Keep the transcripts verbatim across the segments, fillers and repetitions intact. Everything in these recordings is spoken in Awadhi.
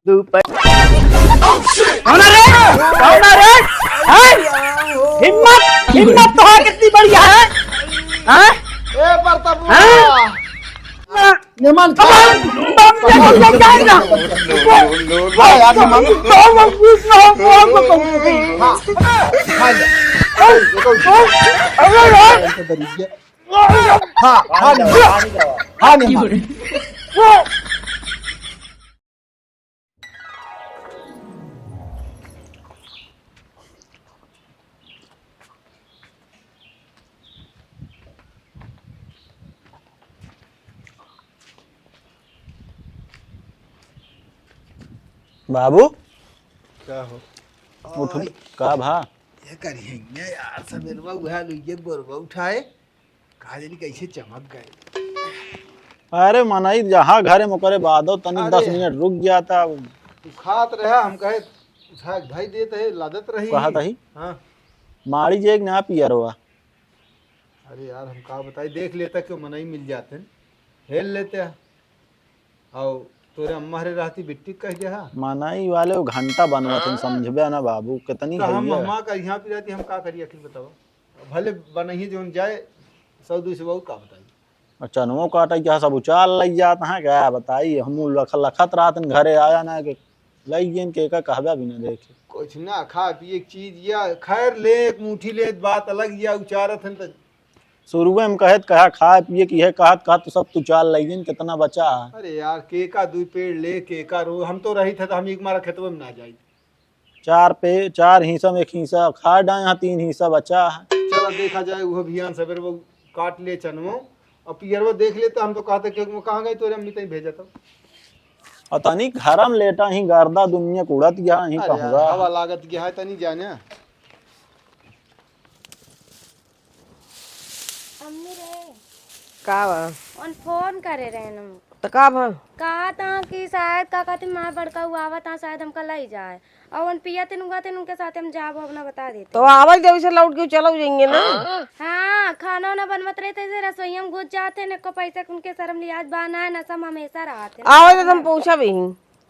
दो पै-, कौन है रे? कौन है रे? हैं? हिम्मत, हिम्मत तो है, कितनी बढ़िया है। हैं? ए, बरतपुआ। हैं? मेहमान खा। बम, बम, बम, बम, बम, बम। हाँ, यार, मेहमान। बम, बम, बम, बम, बम। हाँ, खा ले। अरे यार। हाँ, हाँ, मेहमान। हाँ, मेहमान। बाबू, का हो? उठ, ओए। का भा? ये करिहेंगे यार, सबेरवा उहे लुइये बोरवा उठाए, का जानी कैसे चमक गए। अरे मनई जहाँ घरे में ओकरे बादो तनी अरे। दस मिनट रुक जाता। तू खात रहा, हम कहे उठा के भाई देत है, लादत रही। कहत ही? हाँ। मारी जे एक ना पियरवा। अरे यार, हम का बताई, देख लेता, क्यों मनई मिल जाते हैं, हेल लेते हैं। और तोरे अम्मा हरे रहती बिट्टी कह दे हा। मनई वाले वो घंटा बनवत हैं, हाँ। समझबे ना बाबू, कितनी तो हम हइया। अम्मा का यहाँ पे रहती, हम का करिए, आखिर बताओ। भले बनइए जोन जाए, सौ दो सौ, का बताई। और चनवो काटे के सब उचार लग जात हैं, का बताई, हम लख-, लखत रात घरे आया ना कि लग गेन के का कहबा भी ना देखे। कुछ ना, खा पिए के चीज या खैर ले, एक मुट्ठी ले, बात अलग या उचारत हन त। शुरुए में कहत कहा खाए पिए की है, कहत कहत तो सब तू चार लग गेन, कितना बचा है। अरे यार, के का दुई पेड़ ले, के का रो, हम तो रही थे तो हम एक मारा खेतवे में ना जाई। चार पे, चार हिस्सा में एक हिस्सा खा डाए, यहाँ तीन हिस्सा बचा है। चला देखा जाए, वो भियान सवेरे वो काट ले चनवो, और पियरवा देख लेता, हम तो कहते कि वो कहाँ गई, तोरे अम्मी तई भेजा तो। और तनी घरम लेटा ही गर्दा दुनिया कुड़त गया ही अरे यार, कहूँगा। हवा लागत गया है तनी जाने। अम्मी रे। का बा? उन फोन करे रहन हम। त का भा? कहा था कि शायद का कहते माँ बड़का हुआ आवत, हाँ, शायद हमका लई जाए। और उन पिया तिन हुआ तिन उनके साथ हम जाब, अब ना बता देते। तो आवल जब से लौट के चलो जाएंगे ना। हाँ, खाना वाना बनवत रहे थे, रसोई में घुस जाते हैं, एको पैसा के उनके शर्म लिहाज बा ना, नशा में हमेशा रहते हैं। आवल तो हम पहुँचा भी ही।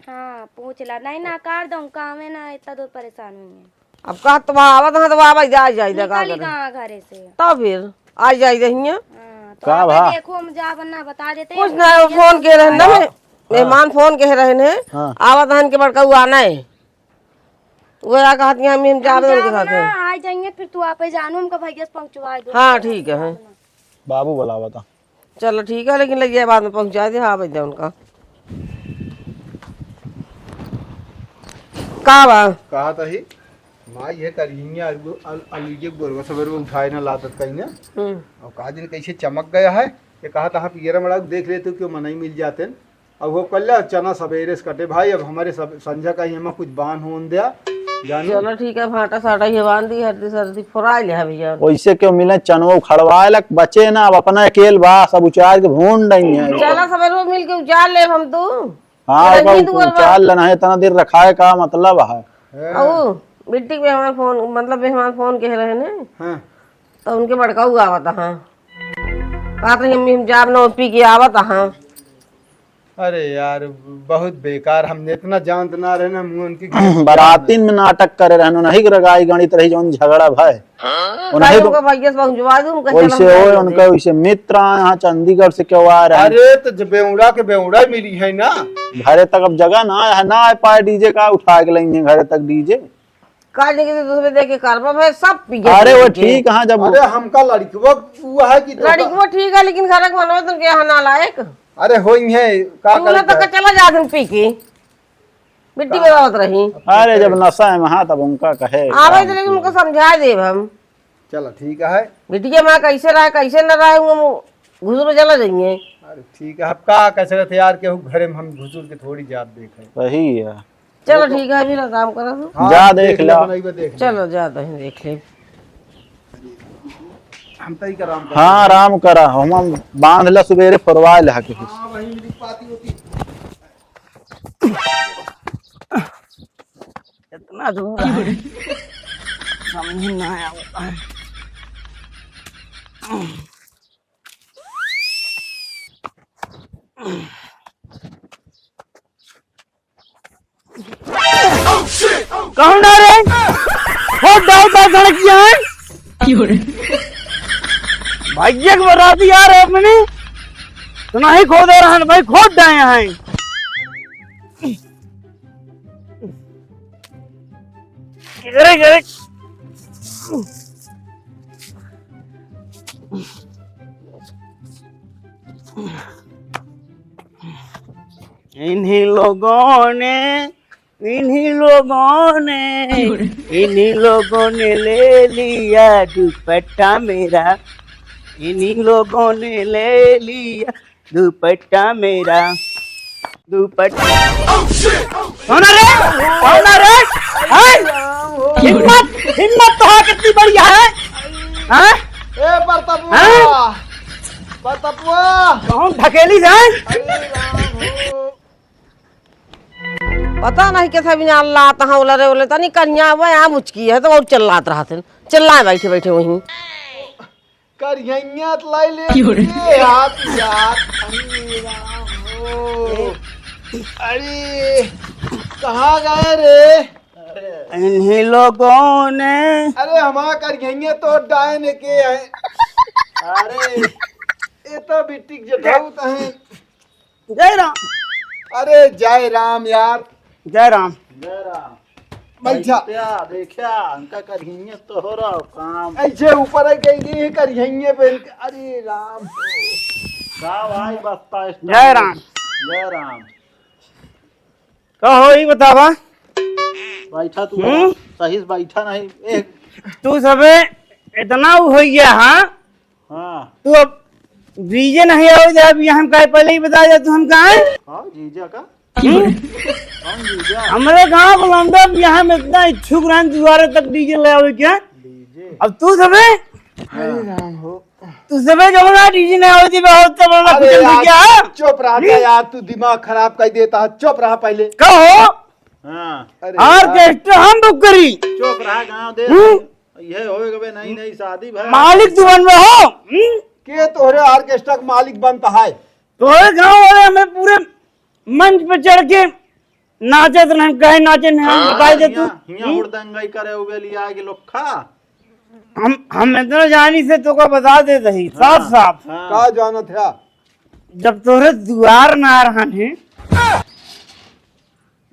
हाँ, पूछ ला, नहीं ना कर दूँ, काम है ना, इतना दूर परेशान हुई है। अब कहा तो वहाँ आवत, हाँ तो वहाँ भाई जा, जाई दे, का निकली करें? कहाँ घरे से? तब फिर आ जाई दे हियाँ। हाँ, तो का आप भा? देखो, हम जाब ना बता देते कुछ हैं। ना, वो फोन के रहन ना, हाँ। मेहमान फोन के रहन है, हाँ। आवत हन के बड़का हुआ आना है। वो या कहत कि हम, हम हम जाब जाब उनके साथ ना, है। आ जाएंगे, फिर तू आप ही जानू, हमका भैया से पहुँचवा दो। हाँ, ठीक है। बाबू बुलावा था। चलो ठीक है, लेकिन लग जाए बाद में पहुँचा दे, हाँ, भैया उनका। का बा? कहा था ही, माँ ये करिहिया अलू, अल-, अलू ये बोरवा सवेरे उठाए ना लादत कहीं ना। हम्म। और कहा दिन कैसे चमक गया है, ये कहा था, हाँ, पियरा मड़ा देख ले तू, क्यों मनई मिल जाते हैं। अब वो कर ले, चना सवेरे से कटे भाई, अब हमारे सब संझा का ही हमें कुछ बांध होन दिया, जानू। चलो ठीक है, भाटा साटा ये बांध दी, हरदी सरदी फुरा ले है भैया। वैसे क्यों मिले, चनवो खड़वा लक बचे ना, अब अपना अकेल बा, सब उचार के भून नहीं है। चला सवेरे वो मिल के उचार ले हम तू। हाँ, रंगीन ओकर दुआर बा। उचार लेना है, इतना देर रखाए का मतलब है? हाँ। औ, बिट्टी के मेहमान फोन, मतलब मेहमान फोन के रहे ने। हाँ। तो उनके बड़का हुआ आवत, हाँ। कहत रही, "अम्मी, हम जाब ना, पी के आवत, हाँ।" अरे यार, बहुत बेकार, हम इतना जानत ना रहे ना, हम उनकी बारातिन में नाटक करे रहन, नहीं रगाई गणित रही, जौन झगड़ा भय। हाँ? उनके भाई, तो उनका भैया से पहुंचवा दूं, उनका वैसे चलम हो, जाए उनका दे। वैसे मित्र आए हैं चंडीगढ़ से, क्यों आ रहे हैं? अरे, तो जब बेवड़ा के बेवड़ा मिली है ना। घरे तक अब जगह ना आए, ना आए पाए, डीजे का उठा के लेंगे घरे तक डीजे। का लेके तो दूसरे देके करबा भाई, सब पी गए अरे, वो पी के। ठीक, हाँ, जब अरे, हमका लड़कवा हुआ है कि तो लड़कवा ठीक है, लेकिन घर के मनवा तुम के यहाँ ना लायक। अरे, होई है, का तू करे ना तो जाए? चला जा दिन पी के। बिट्टी का? के आवत रही। अरे, जब नशा है वहाँ, तब उनका कहे आवे काम तो लेकिन किया। उनको समझा देब हम। चलो, ठीक है। बिटिया माँ कैसे रहे, कैसे न रहे, वो घुसुर चला जाइए। अरे, ठीक है, अब का कैसे रहते यार, केहू घरे में हम घुसुर के थोड़ी जात देखे। सही है। चलो, ठीक है, अभी आराम करो। हाँ, जा देख देख ले, ला। बनाई बा, देख ले। चलो, जा दही देख ले। हम तई का आराम करा। हाँ, आराम करा, हम, हम बांध ला, सुबेरे फोरवा ले हके। हाँ, वही मेरी पाती होती। इतना दूर है, समझ ना आवता है। कौन है रे? खोद डाल बा सड़क किया है? क्यों रे? भाई, एक बराती आ रहे अपने, तो नहीं खोदे रहन भाई, खोद डाए हैं। इधर, इधर। इन्हीं लोगों ने, इन्हीं लोगों ने, इन्हीं लोगों ने ले लिया दुपट्टा मेरा, इन्हीं लोगों ने ले लिया दुपट्टा मेरा, दुपट्टा। कौन है रे? कौन है रे? हैं? हिम्मत, हिम्मत तो है कितनी बड़ी है? हैं? ए, परतपुआ! हैं? परतपुआ! कौन ढकेली है? अरे राम हो। पता नहीं कैसे बिना अल्लाह तहाँ ओला रे ओले तनी कन्या अब यहाँ मुचकी है तो और चिल्लात रहत हैं। चिल्लाए बैठे बैठे वहीं। करिहैया त लाई ले। क्यों रे? ये हाथ यार। अरे राम हो। अरे, कहाँ गए रे? इन्हीं लोगों ने। अरे, हमारा करिहैया तो डायन के है। अरे, ये तो बिट्टी के जेठाऊ तो हैं। जय राम। अरे, जय राम यार। जय राम। जय राम। बैठा। बैठा, देखा, उनका करिहैया तोहरा काम। ऐसे ऊपर है कहीं नहीं, करिहैया पे इनका, अरे राम। का भाई बस्ता स्टाइल। जय राम। जय राम। का हो, ई बतावा? बैठा तू, हम्म? सही से बैठा नहीं। ए, तू सबे इतना हो गया, हाँ? हाँ। तू अब डीजे नहीं आओ, जब ये हम कहे पहले ही बता दे, तू हम कहाँ हैं? हाँ, जीजा का? हम्म? कौन जीजा? हमरे गाँव के लौंडा बियाह में इतना इच्छुक रहन, दुआरे तक डीजे ले आवे क्या? डीजे? अब तू सबे? हाँ। अरे राम हो। तू सबे जब ना डीजे नहीं आओ, जब आओ, तब ना अरे कुछ यार, क्या? चुप रहा जा हम्म? यार, तू दिमाग खराब कर देता है, चुप रहा पहले। कहो? हाँ। अरे यार। ऑर्केस्ट्रा हम बुक करी। चुप रहा, गाँव दे। हम्म? ये होए गबे नई नई शादी भय। मालिक तू बनबे हो? हम्म? के तोहरे ऑर्केस्ट्रा के मालिक बनता है? तोहरे गाँव वाले हमें पूरे मंच पे चढ़ के नाचे तो नहीं, कहे नाचे नहीं, हम हाँ, बताई दे तू। हियाँ, हियाँ हम्म? हुड़दंगई करे हुए लिया के लोग खा। हम, हम इतना जानी से तोका बता देत ही, हाँ, साफ साफ। हाँ। का जानत है? जब तोहरे दुआर ना रहन है,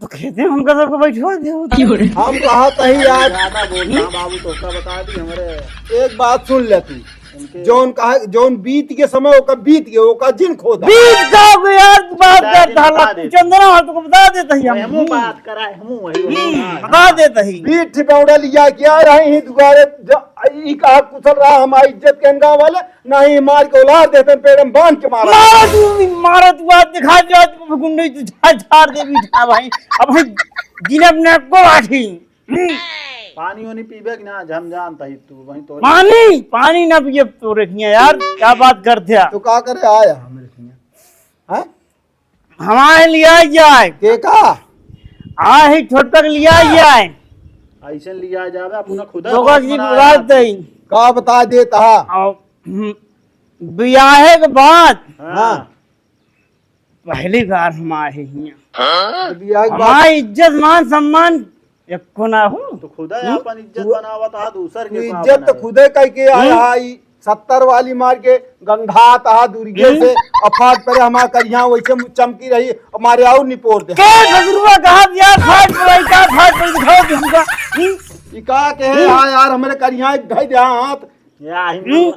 तो खेते में हमका सबको बैठवा दे होता। हम कहत ही यार। ज्यादा बोलता बाबू, तोका बता दी हमरे। एक बात सुन ले तू। उनके जौन कहा, जौन बीत के समय ओका बीत के, ओका जिन खोदा। बीत का हो गया यार, तू बात बता कर दे, डाला, बता दे। चंदना हो, तोको बता देत ही हम। हमू बात करा, हमू वही, वही हम्म, बात। बता देत ही। बीत ठिपौड़ा लिया क्या रहे ही दुआरे, ज-, ई कहा कुशल रहा हमारी इज्जत के गाँव वाले, नहीं मार के उलार देते, पेड़ में बांध के मारा। मारा तू, मारा तू, आज दिखा दे, आज गुंडे तू झाड़, झाड़ दे भी था भाई। अब भाई गिनब ना को आठी। हम्म। पानी वानी पीबे कि ना? हम जानता ही तू वहीं तो। पानी, पानी ना पिए तो रखिए यार, क्या बात करते हैं? तो का करे आया हमरे हियाँ? हैं? हमारे लिया जाए। के का? आ ही छोटक लिया जाए। ऐसे लिया जावे, अपना खुदा दोगो बहुत जी मनाया बुला आपको। दई। का बता देत हा? और, हम्म, बियाहे के बाद हाँ। हाँ। पहली बार हम आए हैं हियाँ। हाँ? बियाहे के बाद हमार इज्जत, मान, सम्मान एको ना हो। तो खुदा हम्म? अपन इज्जत तू बनावत हा, दूसर तू के का इज्जत तो बनावे? खुदे कह के आया हम्म? हा, ई सत्तर वाली मार के गंधात हा दुर्गे हम्म? से, अफाट परे हमार करिया वैसे मु-, चमकी रही, हमारे और निपोर दे। के भगरुआ कहा दिया, फाट पड़ाई का, फाट पड़ाई दिखाओ तुमका। हम्म? ई का कहे हम्म? हा यार, हमरे करिया एक ढाई दे हाथ। या हिम्मत हम्म?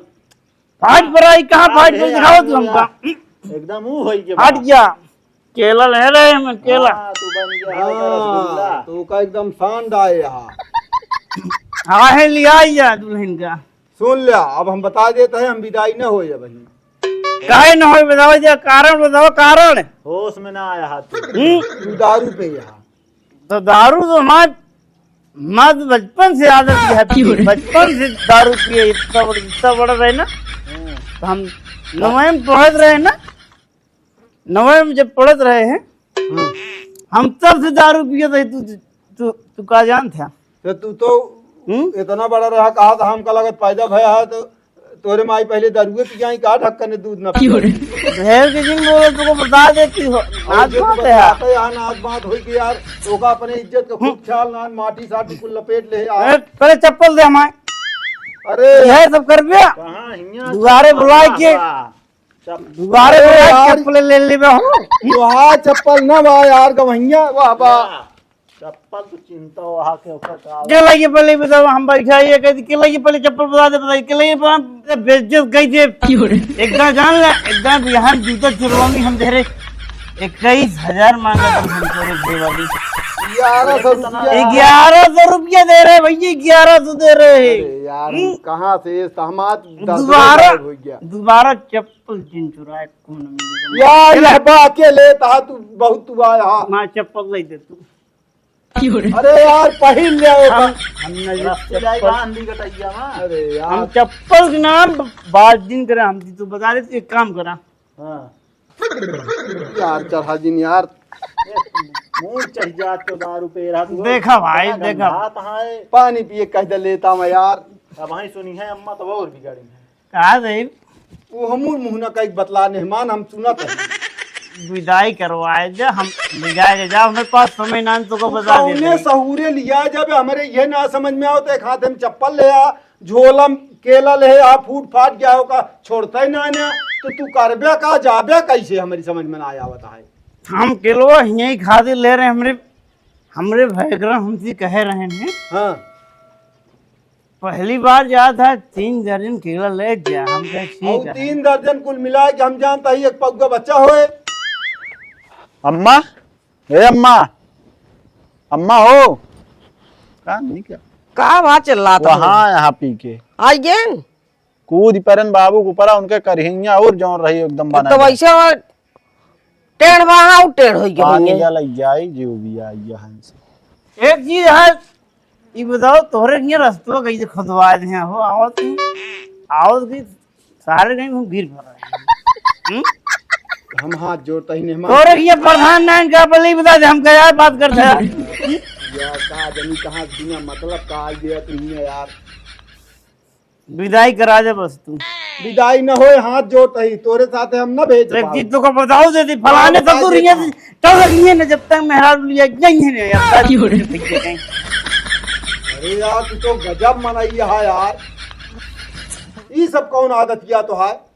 फाट पड़ाई कहाँ हाँ, फाट हे पड़ाई दिखाओ यार, तुमका। यार। एकदम ऊ होई के फाट बा। गया। केला ले रहे हम, केला। हाँ, तू बन गया हल्का हाँ, रसगुल्ला। तो का एकदम सांड आए यहाँ। हाँ, है लिया या दुल्हन का। सुन लिया, अब हम बता देते हैं, हम विदाई न होए भाई। काहे न होए, बताओ जा, कारण बताओ, कारण। होश में ना आया हाथ। हम्म? तू दारू पे यहाँ। तो दारू तो हमार, हमार तो बचपन से आदत है, क्यों रे? बचपन से दारू पिए, इतना बड़ा, इतना बड़ा रहे ना, हम्म। तो हम नवे में पढ़त रहे ना, नवे में जब पढ़त रहे हैं, हम्म। हम तब से दारू पिए थे, तू, तू, तू का जानत है? तो तू तो हम्म? इतना बड़ा रहा, कहा था हमका लगत पैदा भया है तो तोरे माई पहले दारुए पियाई का, ढक्कन में दूध ना पियाई। ढेर के जिन बोलो, तुमको बता देती हो। और नाच जो तू बात है यार। बतलाता है, यहाँ नाच बात होई कि यार, तोका अपने इज्जत का खूब ख्याल ना, माटी साटी कुल लपेट ले यार। अरे, पहले चप्पल दे हमारे। अरे। यह सब कर दिया। कहाँ हियाँ दुआरे चप्पल बुलाए के। बा? चप- दुआरे अरे बुलाए यार। चप्पल ले लेबे हो। वहाँ चप्पल ना बा यार, गवैया, वाह, वाह। चप्पल तो चिंता वहाँ के ऊपर का। के लगे पहले बताओ, हम बैठा ये कहती, के लगे पहले चप्पल बता दे, बताइए, के लगे पहले बेइज्जत कही दे। एकदम जान ले, एकदम बिहान जूता चुरवानी हम दे रहे। इक्कीस हजार मांगा था हम तेरे भाई वाली। ग्यारह सौ रुपया। ग्यारह सौ रुपया दे रहे भैया, ग्यारह सौ दे रहे। अरे यार, हम्म? कहाँ से ये सामान दस दोबारा, रुपया हो गया? दोबारा चप्पल जिन चुराए कौन मिलेगा? यार, यह बात के लेता है तू, बहुत तू आया। माँ चप्पल ले दे तू। अरे यार, पहिन ले आओ हम, का। हम नहीं रस्ते जाए चप्पल। बांध ली गटैया में। अरे यार। हम चप्पल के नाम बात दिन करे, हम तू बता दे, तू एक काम करा। हाँ। यार, चढ़ा जिन यार। मूड चढ़ जात तो दारू पे रहा तू। देखा भाई, बड़ा देखा। गंधात है। पानी पिए कह दे लेता मैं यार। अब भाई सुनी है अम्मा तो और बिगाड़ी है। का रे? वो हमूर मुँह ना कई बतला मेहमान हम सुनत है। विदाई करवाए दे, हम विदाई के जाओ, हमारे पास समय ना, तो को बता दे कौने भाई। सहूरे लिया जब हमरे ये ना समझ में आओ तो एक हाथ में चप्पल ले आ, झोलम केला ले आ, फूट फाट गया हो का छोड़ता ही ना ना, तो तू करबे का जाबे कैसे, हमारी समझ में ना आवत है। हम केलवा यही खातिर ले रहे, हमरे, हमरे भैगरा हमसे कहे रहे हैं। हाँ। पहली बार जात है, तीन दर्जन केला ले जा। हम कहे, "ठीक और है।" तीन दर्जन कुल मिला के हम जानता ही एक पौधा बच्चा होए। अम्मा, ए अम्मा, अम्मा हो। का नहीं क्या? का बात चल रहा था? वहाँ यहाँ पी के। आई गेन? कूद परन बाबू के ऊपर, उनके करिहैया और जौन रही एकदम बना तो गया। वैसे और टेढ़ बा, हाँ, उ टेढ़ होई गया पानी होइए। जल जाई, जो भी आई यहाँ से। एक चीज है, ई बताओ, तोहरे हियाँ रस्तवा कैसे खुदवा दे हैं हो? आवत ही, आवत की सारे कहीं हम गिर पड़ रहे हैं। हम्म? हम हाथ जोड़ता ही नहीं, हमारे तोहरे हियाँ प्रधान नाइन का पहले ही बता दे, हम क्या यार बात करते हैं? यार, का जनी कहाँ बिना मतलब का आ गया तुम यार। विदाई करा दे बस तू। विदाई न होए, हाथ जोड़ता ही, तोरे साथे हम न भेज एक पाओ। चीज तुमको बताओ दे दी, फलाने हाँ, ससुर बताइए ये हाँ। टलक लिए न, जब तक मेहरारू लिया नहीं है ना यार। की हो रही है? अरे यार, तू तो गजब मनई है यार। ई सब कौन आदतिया तो है?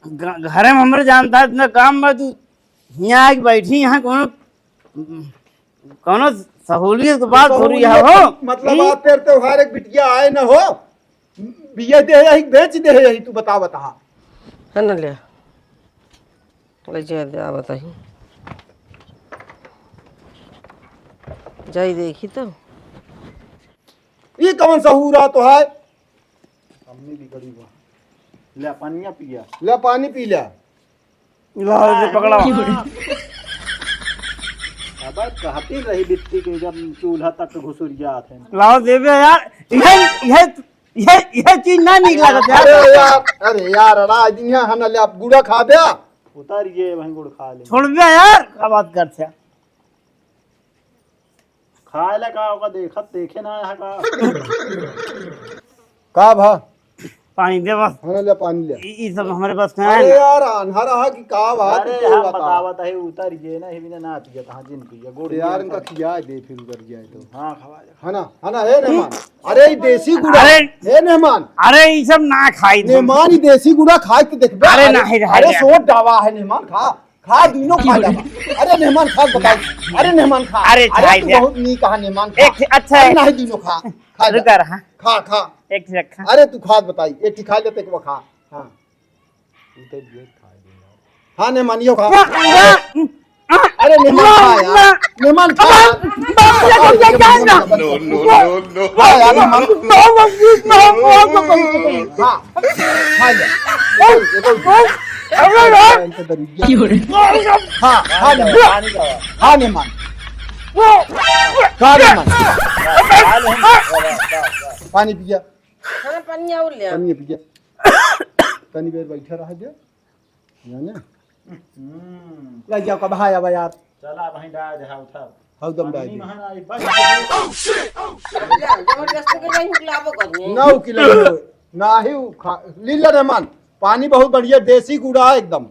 घ-, घरे में हमरे जानता है इतना काम बा, तू हियाँ आके बैठी, यहाँ कौनो, कौनो सहूलियत की बात हो रही है हो? सहूलियत मतलब हम्म? आज तेरे त्योहार एक बिटिया आए न हो, बिया दे यही, बेच दे यही, तू बता, बता। है ना, ले। ले जा दे, आ बताई। जाई देखी तो। ये कौन सहूरा तो है? अम्मी भी गरीब है। ले पानिया पिया। ले पानी पी ले। ला, दे पकड़ा। अब कहती रही बिट्टी के जब चूल्हा तक घुसुर जात है। लाओ देबे यार। यह, यह, यह, यह चीज ना निक लागत यार। अरे यार, अरे यार, अड़ा दिन है ना, ले आप गुड़ा खा बे। उतार ये वहीं गुड़ खा ले। छोड़ बे यार, का बात करते हैं? खाए ला का ओका देखत देखे ना है का? का भा? पानी दे बस। हाँ, ले पानी ले। ई, ई सब हमरे बस का है अरे ना। यार, अन्हरा है कि का भा? अरे तू हम बता। बतावत है, उतर ये ना, ही बिना ना पिया, कहाँ जिन पिया, गुड़ तो यार, पिया इनका उतर। खिया दे, फिर उतर जाए तो। हाँ, खवा दे। है ना, है ना, हे मेहमान? अरे, ई देसी गुड़ है। अरे, हे मेहमान। अरे, ई सब ना खाई तुम। मेहमान, ई देसी गुड़ा खाए तो देखबे। अरे, अरे, ना, हे, हे, अरे, हे। सोच डावा है मेहमान, खा। खा, दुइनो खा जाबा। अरे मेहमान खा बताई। अरे मेहमान खा। अरे अरे खाई तू जा। बहुत नीक कहा मेहमान खा। एक अच्छा अरे है। नहीं दुइनो खा। खा जा। रुका रहा। खा, खा। एक ठे खा। अरे तू खा बताई। एक ठे खा लेते एक खा। हाँ। इधर ये खा दे यार। हाँ मेहमान यो खा। वाह, वाह। अरे मेहमान खा यार। मेहमान खा यार। No, no, no, no। खा यार मेहमान। हाँ। खा जा। अरे यार। हाँ, खा ले। खा मेहमान। खा मेहमान। पानी पिया। हाँ, पानी और ले। पानी पिया। तनी बेर बैठा रहा जा। जाने? हम्म। लग जाओ का भाई, अब यार। चला भाई, डाय दे, हाँ, उठा। हाँ, दम डाय दे। महान आई, बस। जबरदस्ती के नहीं हुकलाबो करिए। नौ किलो। नाही उ खा, लीला रहमान, पानी बहुत बढ़िया, देसी गुड़ा है एकदम।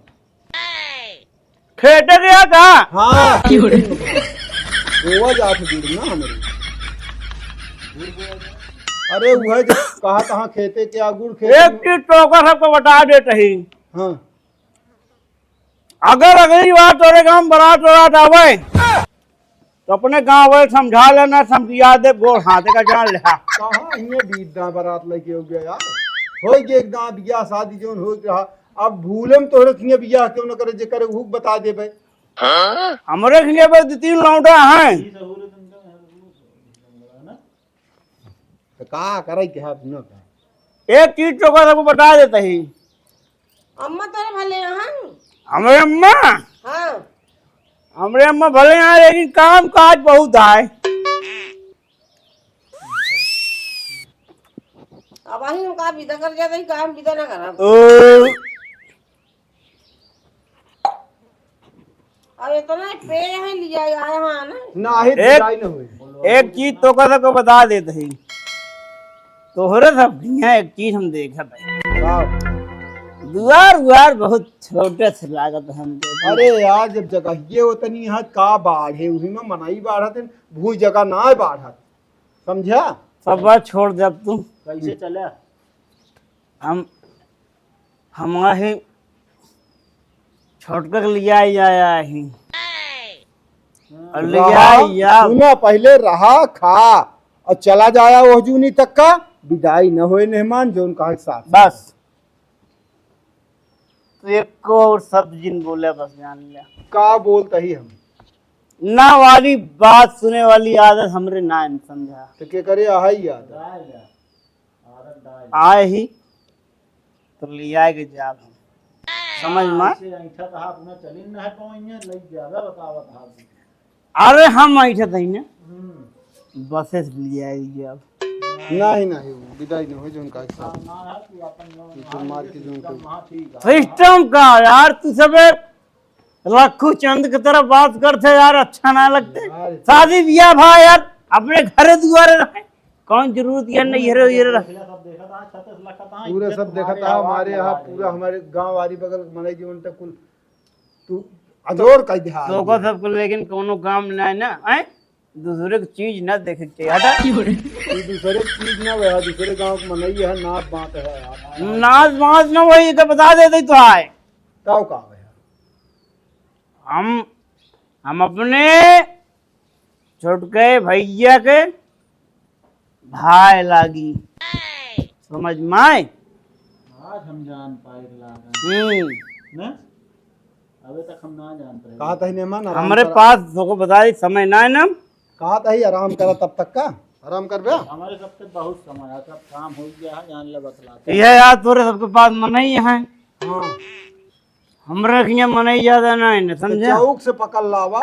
खेते गया का? हाँ। गोवा जात गुड़ ना हमरे। अरे उहे जो कहा तहाँ खेते के आ गुड़ खेते एक में। चीज तोका सबको बता देत ही। हाँ। अगर अगली बार तोरे गाँव बारात वारात आवे, तो अपने गाँव वाले समझा लेना, समझिया दे, गोड़ हाथ का जान ले। कहाँ हियाँ बीत दा बारात लेके हो गया यार? हो गए एक दाँव बियाह शादी जौन हो रहा, अब भूले में तोहरे हियाँ बियाह क्यों न करे, जे करे हुक बता देबे। हमरे हियाँ बस दो तीन लौंडा हैं। तो का करे के है, सुनो का? एक चीज तो का सबको बता देते ही। अम्मा तोरे भले हन। हमरे अम्मा? हाँ। हमरे अम्मा भले हैं, लेकिन काम काज बहुत आए। अब वही हम का विदा कर जाते ही, का हम विदा ना करब। ओ। अब इतना पे है लिया आया है ना। नाही, एक, विदाई न होई। एक चीज तो का सबको बता देते ही। तोहरे सब हियाँ एक चीज हम देखत है। का? दुआर उआर बहुत छोटे से लागत है हमको। अरे यार, जब जगहिए उतनी है, का बाढ़े, उही में मनई बाढ़त है, भूई जगह ना बाढ़त, समझा? सब बात छोड़ दे अब तू। कैसे चला? हम, हम ही छोटका के लिया आया ही। और लिया रहा, या सुना, पहले रहा, खा और चला जाया ओह जूनी तक का, विदाई न होए मेहमान, जौन कहा के साथ। बस। तू एको और शब्द जिन बोले, बस जान ले। का बोलत ही हम? ना वाली बात सुने वाली आदत हमरे ना इन समझा। तो के करे आहा ही आदत? आए ही तो लियाए के जाब हम। समझ में? ऐसे ऐंठा तो हाथ में चली न है पाएंगे, लई ज्यादा बतावत हाथ। अरे हम ऐंठा तही ना। हम्म। बसे से लियाए के जाब। नहीं, नहीं, वो विदाई नहीं हो, जो उनका हिसाब। ना है, तू अपन जो ये तो मार के जो उनका सिस्टम का यार, तू सबे लखू चंद की तरह बात करते यार, अच्छा ना लगते। यार, शादी ब्याह भा यार, अपने घरे दुआरे रहे, कौन जरूरत यार नैहरे उहरे रहे। पूरा सब देखत है हमारे यहाँ, पूरा हमारे गाँव वाली बगल मनई जीवन तक कुल तू अजोर कर दे। तो को सब कुल, लेकिन कोनो काम ना है ना, आए? दूसरे की चीज ना देखे के चाहिए, हटा। तू दूसरे की चीज ना वह, दूसरे गाँव के मनई है, नाच बात है यार। नाच बात ना वही तो बता देते तो आए। तब का भैया? हम, हम अपने छोटके भैया के भाई लागी। समझ में आए? आज हम जान पाए लागन। हम्म। ना? अबे तक हम ना जानत रहे। कहा तही ने मन, आराम हमरे करा। पास तोको बता दी, समय ना है ना। कहा तही आराम करा तब तक का? आराम कर बे। हमारे सबके बहुत समय है, सब काम हो गया है, जान ले बतलाते। यह यार तोरे सबके पास मनई है। हाँ। हमरा हियाँ मनई ज्यादा ना है ना, तो समझा? चौक से पकड़ लावा।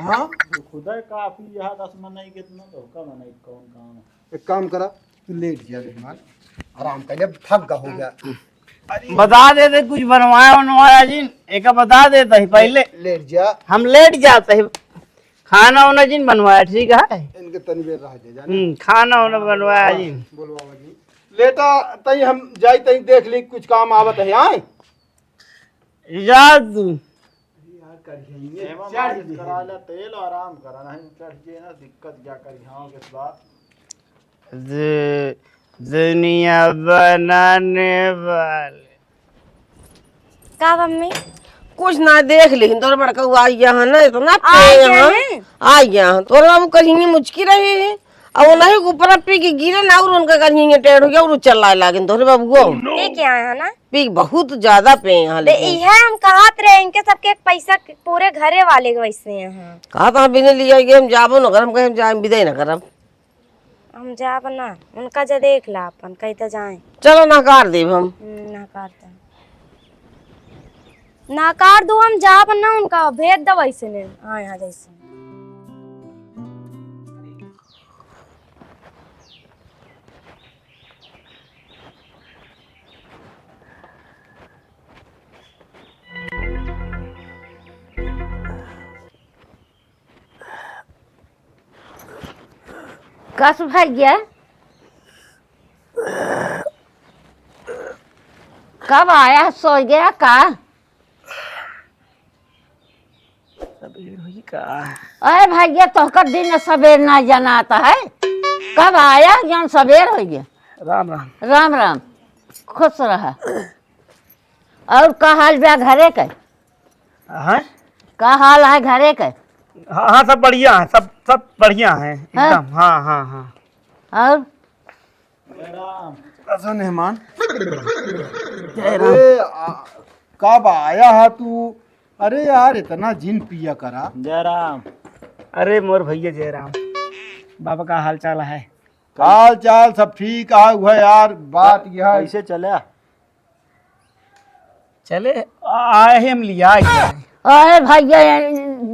हाँ? खुदा काफी यहाँ दस मनई कितना तो का मनई कौन काम है? एक काम करा, तू लेट जा मेहमान, आराम कर ले, थक गा हो गया। बता देते कुछ बनवाया वनवाया जिन, एक बता देता ही पहले। लेट जा। हम लेट जाते ही, खाना वाना जिन बनवाया, ठीक है? इनके तनी बेर रह जा, जाने। हम्म, खाना वाना बनवाया जिन। बोलवावा जी। लेटा तई हम जाई तई देख ली कुछ काम आवत है, आए? जा तू। यार, करिहइये, एमा चढ़ मालिश जे करा है। ला तेल, आराम करा, नहीं चढ़ जे ना, दिक्कत क्या करी, हाँ, के बाद। दु-, दुनिया बनाने वाले। का मम्मी? कुछ ना, देख लिहिन, तोर बड़का हुआ आई गया है ना, इतना आ पे गया यहाँ, है? आ गया है। तोर बाबू कहीं मुचकी रहे हैं, और उन्हीं के ऊपर पी के गिरे ना, और उनका कहीं टेढ़ हो गया, और चिल्लाए लागिन, तोरे बाबू को। पी के आए हैं ना? पी बहुत ज्यादा पे यहाँ दे, लेकिन। इहे हम कहत रहे, इनके सबके एक पैसा पूरे घरे वाले के वैसे हैं। कहा था, बिना लिया के हम जाबो न करम, कहीं हम जाए, विदा ही न करम। हम जाब ना, उनका जे देख ला अपन, कहीं तो जाए। चलो, नकार देब हम। हम्म, नकार दे। नकार दो, हम जाब ना, उनका भेज दो वैसे ने, हाँ, यहाँ जैसे। का सुभाग्या? कब आया, सो गया का? सबेर होई का? अरे भैया, तोहका दिन सबेर ना जनाता है। कब आया, जौन सबेर हो गया। राम राम। राम राम, खुश रहा। और का हाल बा घरे के? हैं? का हाल है घरे के? हाँ, हाँ, सब बढ़िया है, सब, सब बढ़िया है हाँ? एकदम। हाँ, हाँ, हाँ। और? जय राम। कैसे मेहमान? जय राम। अरे, आ, कब आया है तू? अरे यार, इतना जिन पिया करा। जय राम। अरे मोर भैया जय राम। बाबा का हाल चाल है? हाल चाल सब ठीक है, वह यार बात यह है। कैसे चला? चले, आ-, आए ही हम लिया के। अरे भैया,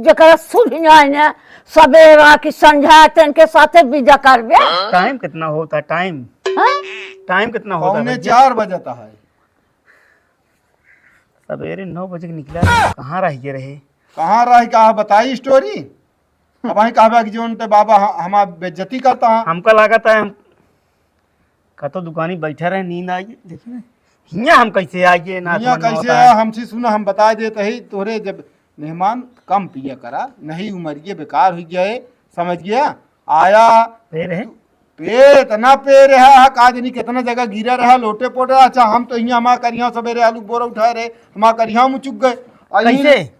जकरा सुध ना है ना, सबेरा की संझा तेन के साथे विदा करबे। टाइम कितना होता है, टाइम? हाँ? टाइम कितना होता है पौने भैया? चार बजता है। सबेरे नौ बजे के निकला, कहाँ रह गए रहे? कहाँ रह, का बताई स्टोरी? अब वहीं कहबा कि जोन ते बाबा ह-, हमार बेइज्जती करता है। हमका लागत है हम कतो दुकानी बैठा रहे, नींद आई, देखिए हियाँ हम कैसे आइए ना हियाँ कैसे है, हमसे सुना, हम बताए देते ही तोरे जब मेहमान कम पिया करा, नहीं उमरिए बेकार हो गया है, समझ गया? आया पेड़ है? तू, पेड़, इतना पेड़ है, का जनी कितना जगह गिरा रहा, लोटे पोटे। अच्छा, हम तो हियाँ हमार करिया सबेरे आलू बोरा उठाए रहे, हमार करिया मुचुक गए। और यही कैसे?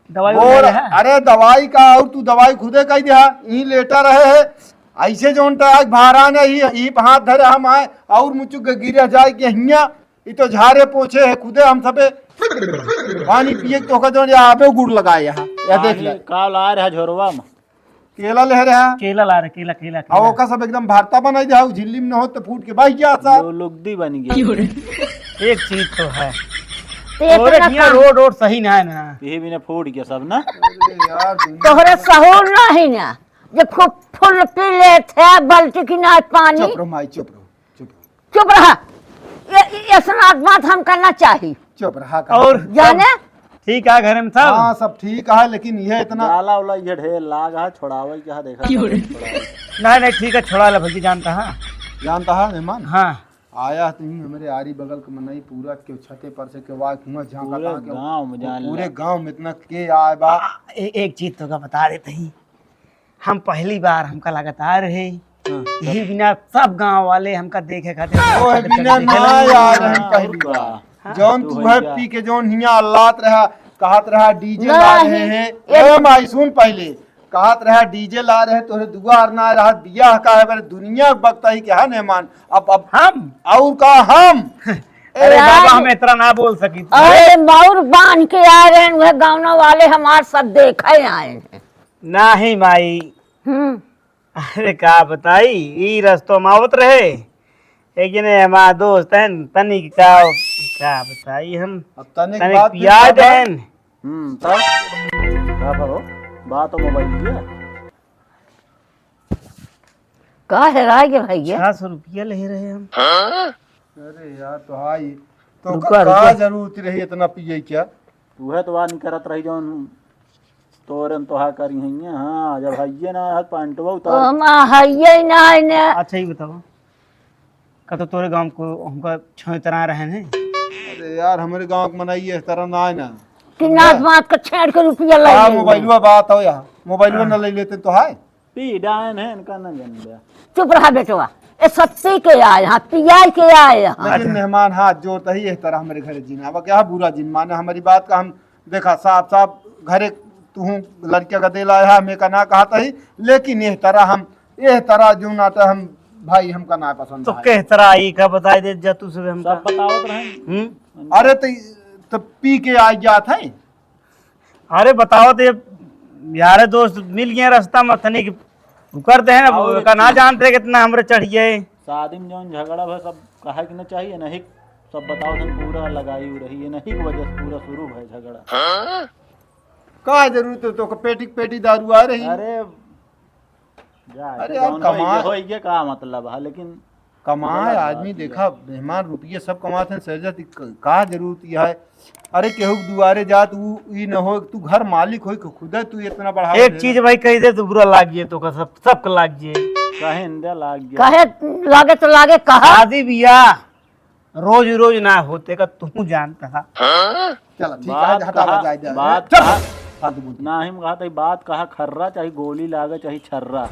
दवाई बोल, उठाए रहा? अरे दवाई का, और तू दवाई खुदे कह दिया, यहीं लेटा रहे है। ऐसे जोन तो आज भारा नहीं, ई पे हाथ धरे हम आए, और मुचुक गए, गिरा जाए के हियाँ, ई तो झारे पोछे है खुदे हम सबे। पानी पिए के तोहका जोन या आबे गुड़ लगाए यहाँ, या देख ले। पानी का ला रहा झोरवा में? केला ले रहा। केला ला रहे, केला, केला, हाँ, केला। ओका सब एकदम भरता बनाई दे, हाँ, झिल्ली में न हो तो फूट के बह गया साहब। लो लुगदी बन गया। एक चीज तो है। तो इतना तोरे हियाँ काम रोड, रोड सही ना है ना। यही बिना फूट गया सब ना। अरे यार, दुनिया तोहरे सहूर नहीं ना, जो खूब फुल पी लेत है, बाल्टी की ना पानी। चुप रहो माई, चुप रहो, चुप रहो। चुप रहा। ये, ये, ये सुनात बात हम करना चाही। चुप रहा, कहा और तुम। जाने? ठीक है, घर में सब? हाँ, सब ठीक है, लेकिन ये इतना जाला उला ये ढेर लाग है, छोड़ावे के है, देखा क्यों रे? छोड़ावे। नहीं, नहीं, ठीक है, छोड़ा ले भैया, जानता है। जानता है मेहमान? हाँ। आया तुम हमरे आरी बगल के मनई पूरा के छते पर से के वाक हुआ झांका पूरे था के गाँव में जान पूरे ले। गाँव में इतना के आए बा। आ, ए-, एक चीज तो का बता देते ही, हम पहली बार हमका लगातार है हाँ, यही बिना सब गांव वाले हमका देखे खातिर ओए बिना ना यार, हम हाँ, पहली और बार। का? जौन तू तू है है क्या? पी के जौन हियां अल्लात रहा, कहत रहा डीजे ला रहे नहीं, हैं। ये ए माई सुन पहले, कहत रहा डीजे ला रहे, तोरे दुआर ना रहा, बियाह का है, बरे दुनिया बकता ही के है मेहमान। अब, अब हम? और का हम? अरे यार। बाबा, हम इतना ना बोल सकी। अरे मौर बांध के आ रहे हैं, वह गाँव वाले हमार सब देखे आए हैं। नाही माई। हम्म। अरे का बताई, ई रस्तो में आवत रहे, एक जने हमार दोस्त हैं, तनिक का, का बताई हम, अब तनिक तनिक बात पिया भी बता। देन। हम्म, तब? का भरो? बात तो मोबाइल लिया। का हेराय गे भैया? छह सौ रुपया ले रहे हम। अरे यार, तो हाई, तो रुका, का, का रुका। जरूरत रही इतना पिए क्या? उहे तो बात नहीं करत रही जौन तोरे न तोहा करी हइये। हाँ, जब हइये ना है, पैंटवा उतार। ओ, हमा हइये ना है ने। अच्छा, ये बताओ, का तो तोरे गाँव को हमका छह तरह रहे हैं? अरे यार, हमरे गाँव के मनई ये तरह ना है ना। कि नाच मात का छेड़ के रुपया ला हाँ, ले। मोबाइलवा बात हो यार, मोबाइलवा हाँ। न ले लेते तो है। पी डायन है, इनका न जन दे। चुप रहा बेटवा, ये सब पी के आए हैं, पियाई के आए हैं। लेकिन मेहमान हाथ जोड़ता ही इस तरह हमरे घरे जिन आवा, क्या बुरा जिन माने हमारी बात का। हम देखा साफ साफ घरे तू लड़किया का दे लाया है, हमें का ना कहता ही, लेकिन ये तरह हम, ये तरह जो नाता हम भाई हमका ना पसंद तो है। किस तरह आई का बताई दे जा तू सुबह हमका। सब बतावत रहे। हम्म? अरे तो, तो पी के आ जात है। अरे बताओ तो ये यारे दोस्त मिल गए रास्ता में, तनिक रुकर दे हैं, अब और का ना जानते कितना हमरे चढ़ गए। शादी में जौन झगड़ा भा सब कहे के ना चाहिए, नहीं सब बताओ, तुम पूरा लगाई हो रही है, नहीं की वजह से पूरा शुरू है झगड़ा। का जरूरत है तो पेटी पेटी दारू आ रही? अरे जा, अरे यार, जौन कमा होई गया, होई गया, का मतलब है, लेकिन कमाए गलत आदमी बात है। देखा, मेहमान रुपये सब कमाते हैं, सर जा, ती क-, का जरूरत यह है? अरे, केहू के दुआरे जात, ऊ ई न हो, तू घर मालिक होई, खुदे तू इतना बढ़ावा एक दे चीज रहा। भाई कह दे, तू बुरा लाग गए, तो का सब, सबके लाग गए। कहे इंडिया लाग गया। कहे लागे तो लागे, कहा। शादी बियाह रोज रोज ना होत, एका तू जानत हा। चला, ठीक है, बात हटावा कहा, जाए दे। बात चल, कहा, फालतू बोल। नाही, हम कहत ही, बात कहा खर्रा, चाहे गोली लागे, चाहे छर्रा।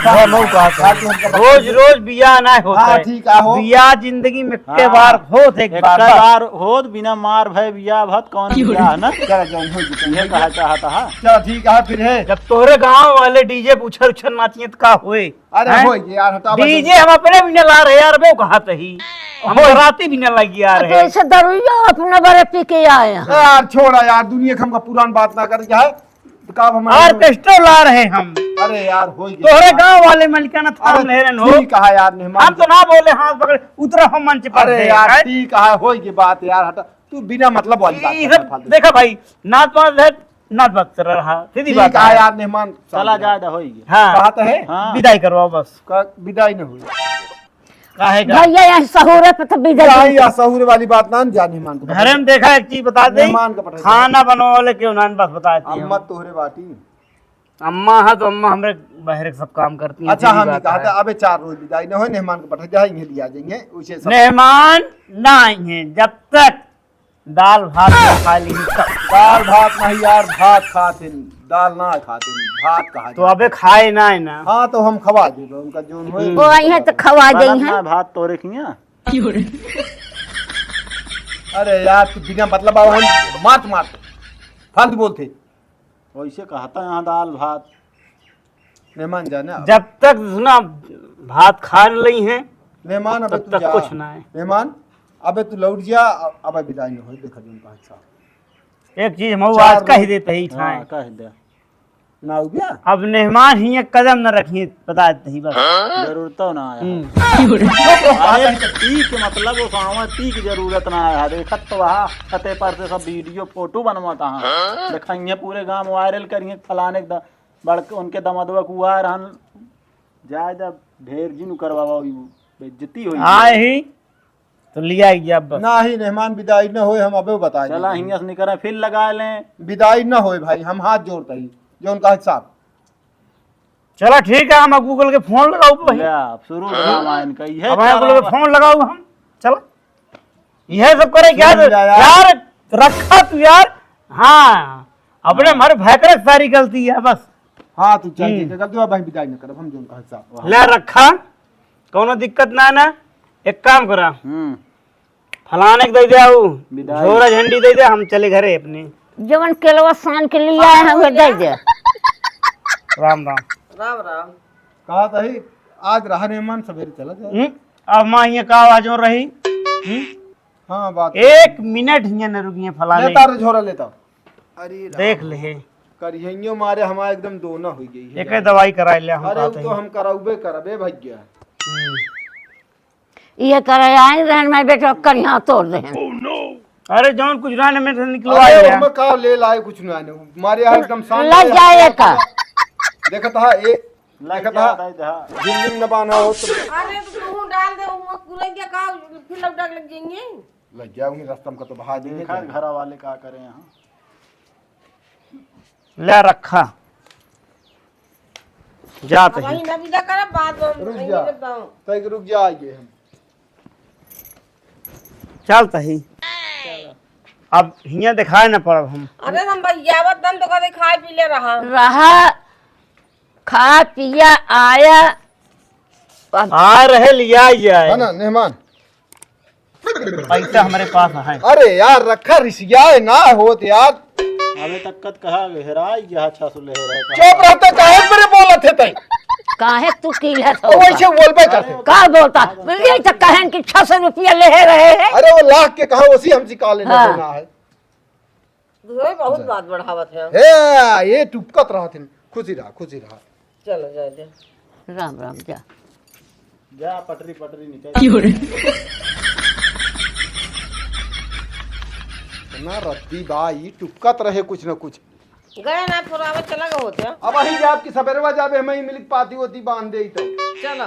हाँ, मऊ कहा था। फालतू हमका बात रोज रोज बियाह ना होत हाँ, है। ठीक है, हो। बियाह जिंदगी में एक हाँ। बार होत, एक एक बार, बार बस। होत, बिना मार भय बियाह भत, कौन बियाह ना? चला, जाओ, हो गया। ये कहा चाहत हा। चला, ठीक है, फिर है। जब तोहरे गाँव वाले डीजे पे उछर उछर नाचिए तो का होए? अरे हैं? होई गे यार, हटावा डीजे जल्दी। हम अपने बिना ला रहे यार, वो कहा तही। हम होई। बराती बिना लगी आ रहे। तो ऐसे दरुइया अपना बरे पी के आए हैं। यार छोड़ा यार, दुनिया के हमका पुरान बात ना कर जाए। तो का अब हमारे ऑर्केस्ट्रा ला रहे हम। अरे यार, होई गे तोहरे यार। गांव वाले मलिकाना थाम अरे ले रहन हो। ठीक है यार, मेहमान हम तो ना बोले, हाथ पकड़े, उतरा हम मंच पर अरे से, यार, हैं? ठीक है, होई गे बात यार, हटा। तू बिना मतलब वाली बात ई करता सब फालतू। देखा भाई, नाच पास है, नाच बात कर रहा, सीधी ठीक बात है है। यार, मेहमान चला सामने। जाए दा, होई गे। हाँ। कहा तो है? हाँ। विदाई करवाओ बस। का विदाई न हुई। काहे का? भैया, यहाँ सहूरे पे तो विदाई नहीं, नहीं। या सहूरे वाली बात ना, जा मेहमान को घरे में देखा, एक चीज बता दे, मेहमान को पठाई दे। खाना बनवावे क्यों ना, बस बता दी अम्मा हम। तोहरे बाटी। अम्मा है तो अम्मा हमरे बहरे सब काम करती हैं, अच्छा, सीधी हम ही बात कहा है। था, अबे चार रोज विदाई न हो, मेहमान को पठा जाए, इन्हें लिया जाएंगे, उसे सब मेहमान ना आई हैं, जब तक दाल भात ना खा ली तब। दाल भात नहीं यार, भात खातिन, दाल ना खातिन, भात कहा तो जाए। अबे खाए ना है ना। हाँ, तो हम खवा देबे, उनका जोन होए। हम्म। वो आई हैं तो खवा बनत जाई हैं। ना भात तोरे खिया। अरे यार, तू बिना मतलब अब हम मात मात फालतू बोलते। वैसे कहता यहाँ दाल भात। मेहमान जाने अब। जब तक सुना भात खा नहीं है, मेहमान, अबे तब तू तक जा। कुछ ना है। मेहमान, अबे तू लौट जा, अ-, अबे विदाई न होई, देखा जोन कहा साहब। एक चीज हम चार आज कह लोग। देते ही हाँ, ठाए। कह दे। ना हो गया? अब मेहमान ही एक कदम न रखिए, बता देते ही बस। जरूरत तो ना आया। हम्म। अरे, पी के मतलब वो कहाँ पी के जरूरत ना आया। देखत तो वहाँ छते पर से सब वीडियो फोटो बनवाता है। दिखाइए पूरे गांव वायरल करिए, फलाने एकदम बड़के उनके दमदवा कुआ रहन, जाए जब ढेर जिन करवावा, बेइज्जती होई। आए ही तो लिया गया बस। नाही, मेहमान विदाई न होए, हम अबे बताए चला, देंगे। हियां से निकरा, फिर लगा लें। विदाई न होए भाई, हम हाथ जोड़ते ही, जो उनका हिसाब। चला ठीक है, हम Google के फोन लगाऊ भाई। ले, अब शुरू रामायण का, ये अब क्या Google के रामायण? फोन लगाऊ हम। चला। यह सब करे क्या? सुन जा यार। यार, रखा तू यार। हाँ, अपने हाँ। हमारे भयंकर सारी गलती है बस। हाँ, तू चल हम्म। ठीक है, गलती हुआ भाई, विदाई न करब, हम जोन कहा साहब। ले रखा, कौनो दिक्कत ना ना, एक काम करा। हम्म। फलाने के दे दे आऊ, विदाई। झोरा झंडी दे दे, हम चले घरे अपने। जवन केलवा सान के लिए आए हैं, वो दे दे। राम राम। राम राम। कहा तही, आज रहा मेहमान, सवेरे चला जाए। हम्म? अब माँ ये का आवाज हो रही? हम्म? हाँ, बात एक मिनट हियां न रुकिए, फलाने। लेता रे झोरा, लेता। अरे राम। देख ले। करिहइयो मारे हमारे एकदम दोना हो गई है एक यार। दवाई कराए ले हम अरे, कहते वो तो हैं। हम कराउबे करबे भैया। हम्म। ये करे आई रहन, मैं बेटा करिया तोड़ दे। अरे, जौन कुछ रहन में से निकलवा अरे, लिया। ओमे का ले लाए, कुछ ना ने। मारे यहाँ एकदम शांत लग है। जाए का। देखत हा, ए, लग देखत हा। जाता है, हाँ। झिल्ली में न बांधा हो तो। अरे, तो तू डाल दे, वो पूरा क्या का, फिर लौटा के लग जाएंगे। लग गया, वहीं रास्ता में का तो बहा देंगे देखा, क्या? घर वाले का करे यहाँ। ले रखा। जात अब ही। वही ना विदा करब, बाद में रुक वही जा। निकलता हूँ। तय रुक जा, आइए हम। चल तही। अब हियां दिखाए न पड़ब हम। अरे हम भैया आवत तन तो कदे खाए पी ले रहा। रहा, खा पिया आया। आ रहे लिया जाए। है ना, मेहमान? पैसा हमारे पास है। अरे यार, रखा रिसियाए ना होत यार। अबे तक कत कहा हेराई गया, अच्छा सुन ले हेराई का। चुप रहते, काहे मेरे बोलत है तै? काहे तू कीलत हो? वैसे बोलबे करते। का बोलता? ये तो कहन कि छह सौ रुपया ले रहे हैं। अरे वो लाख के कहा, उसी हम जी का लेना हाँ। देना है। ये बहुत बात बढ़ावत है। हे, ये टुपकत रहत हैं। खुशी रहा, खुशी रहा। चलो, जाए दे। राम राम, जा। जा, पटरी, पटरी निकल। क्यों रे? इतना रद्दी बा, ई टुपकत रहे कुछ न कुछ। गए ना पुरावे, चला गए होते। अब वही जाब कि सबेरवा जाबे, हम ही मिलिक पाती होती बांध दे तो। चलो।